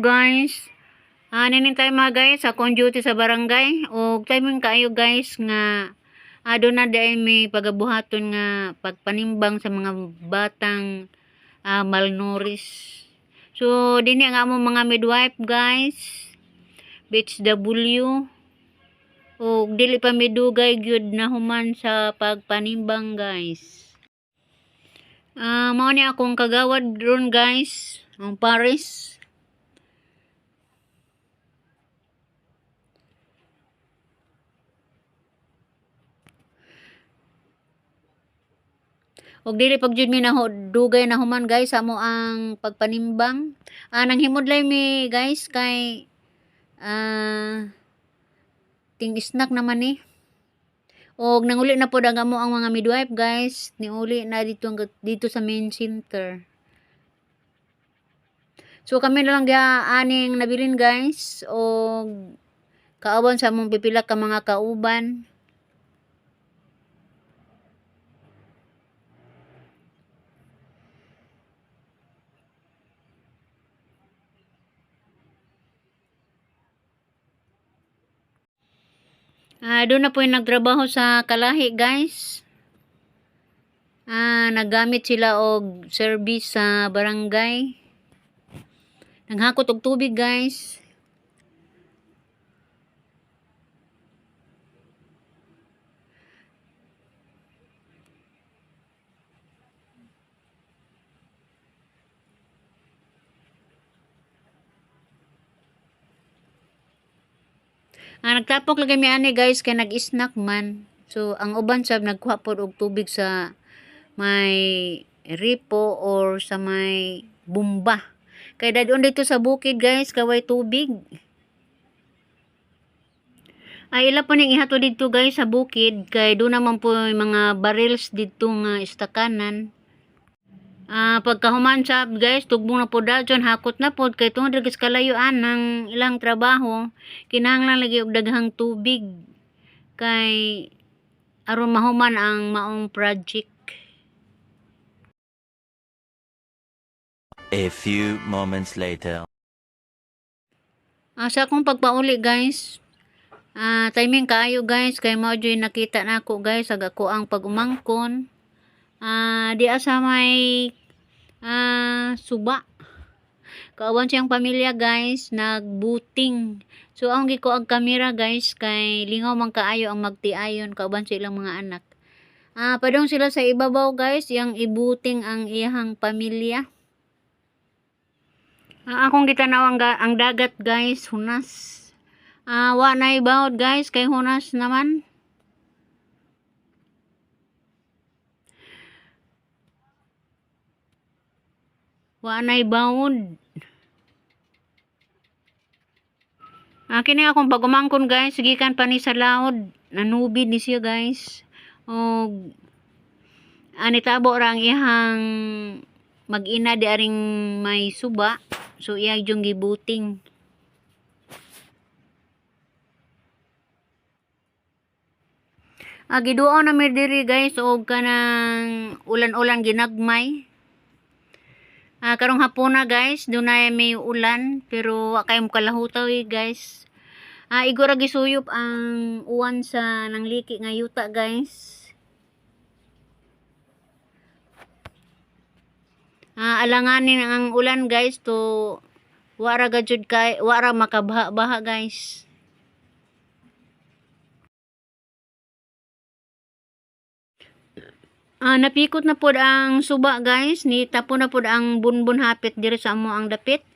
guys. Ninin tayo mga guys sa akong duty sa barangay og timing kaayo guys nga aduna di ay may pagabuhaton nga pagpanimbang sa mga batang malnourished. So dinhi ang among mga midwife guys. BHW og dili pa midugay gyud na human sa pagpanimbang guys. Mao ni akong kagawad ron guys, ang Paris. Og dili pag jud mi na dugay na human guys sa amo ang pagpanimbang. Nanghimudlay mi guys kay ting snack naman ni. Og nanguli na pod ang amo ang mga midwife guys, niuli na dito dito sa main center. So kami na lang giha aning nabilin guys og kaawan sa among pipila ka mga kauban. Doon na po yung nagtrabaho sa Kalahi guys. Naggamit sila og service sa barangay. Nanghakot og tubig guys. Nagtapok lagi mi ani guys kay nag-snack man. So ang uban sab nagkuha pod og tubig sa may ripo or sa may bumba. Kay dadon dito sa bukid guys kaway tubig. Ay ila pa ning ihato didto guys sa bukid kay do naman po yung mga barrels didto nga istakanan. Pagkahuman sab guys, tugbong na pod dayon, hakot na pod kay tungod ra sa kalayuan ng ilang trabaho, kinahanglan lagi og daghang tubig kay aron mahuman ang maong project. A few moments later. Sa akong pagpauli guys, timing kaayo guys kay mao jud nakita nako guys ag ako ang pag-umangkon. Di sa may suba. Kaawan siyang pamilya guys, nagbuting. So ang giko ang kamera guys kay lingaw man kaayo ang magtiayon kauban sa ilang mga anak. Padong sila sa ibabaw guys, yang ibuting ang iyahang pamilya. Akong gitanaw ang dagat guys, hunas. Wa na ibawod guys kay hunas naman. Wa na ibawod. Kini akong pagumangkon guys, gikan pa ni sa laod, nanubid ni siya guys. Og anitabo ra ang iyang mag-ina di aring may suba. So iya yung gibuting. Giduaw na mi diri guys og kanang ulan-ulan ginagmay. Karong hapuna guys, dunay may ulan pero wa kay mokalahutaw eh, guys. Igo ra gisuyop ang uwan sa nangliki nga yuta guys. Alanganin ang ulan guys to wa ra gajud kay wa ra makabaha-baha guys. Napikot na pod ang suba guys, ni tapo na pod ang bunbun hapit diri sa amo ang dapit.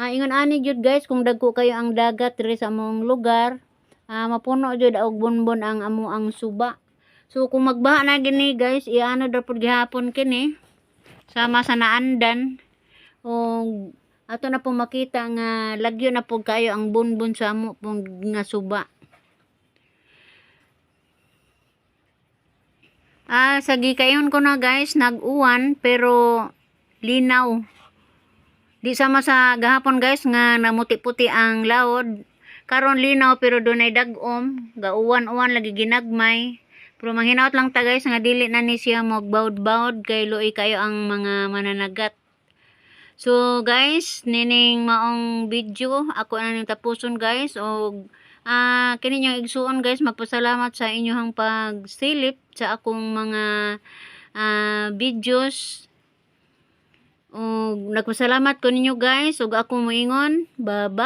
Ingon ani jud guys kung dagko kayo ang dagat diri sa among lugar, mapuno jud og bunbun ang amo ang suba. So kung magbaha na gini guys, iano ra pod gihapon kini sama sa naandan og ato na po makita nga lagyo na pod kayo ang bunbun sa amo pong nga suba. Sa gikayon ko na guys, nag-uwan pero linaw. Di sama sa gahapon guys nga namuti-puti ang laod. Karon linaw pero dunay dag-om, gauwan-uwan lagi ginagmay. Pero manghinaot lang ta guys nga dili na ni siya magbawd-bawd kay luoy kayo ang mga mananagat. So guys, nining maong video ako na ning tapuson, guys, og kini inyong igsuon, guys, magpasalamat sa inyong pagsilip sa akong mga videos. Ug nagpasalamat ko ninyo, guys, ug ako moingon, bye-bye.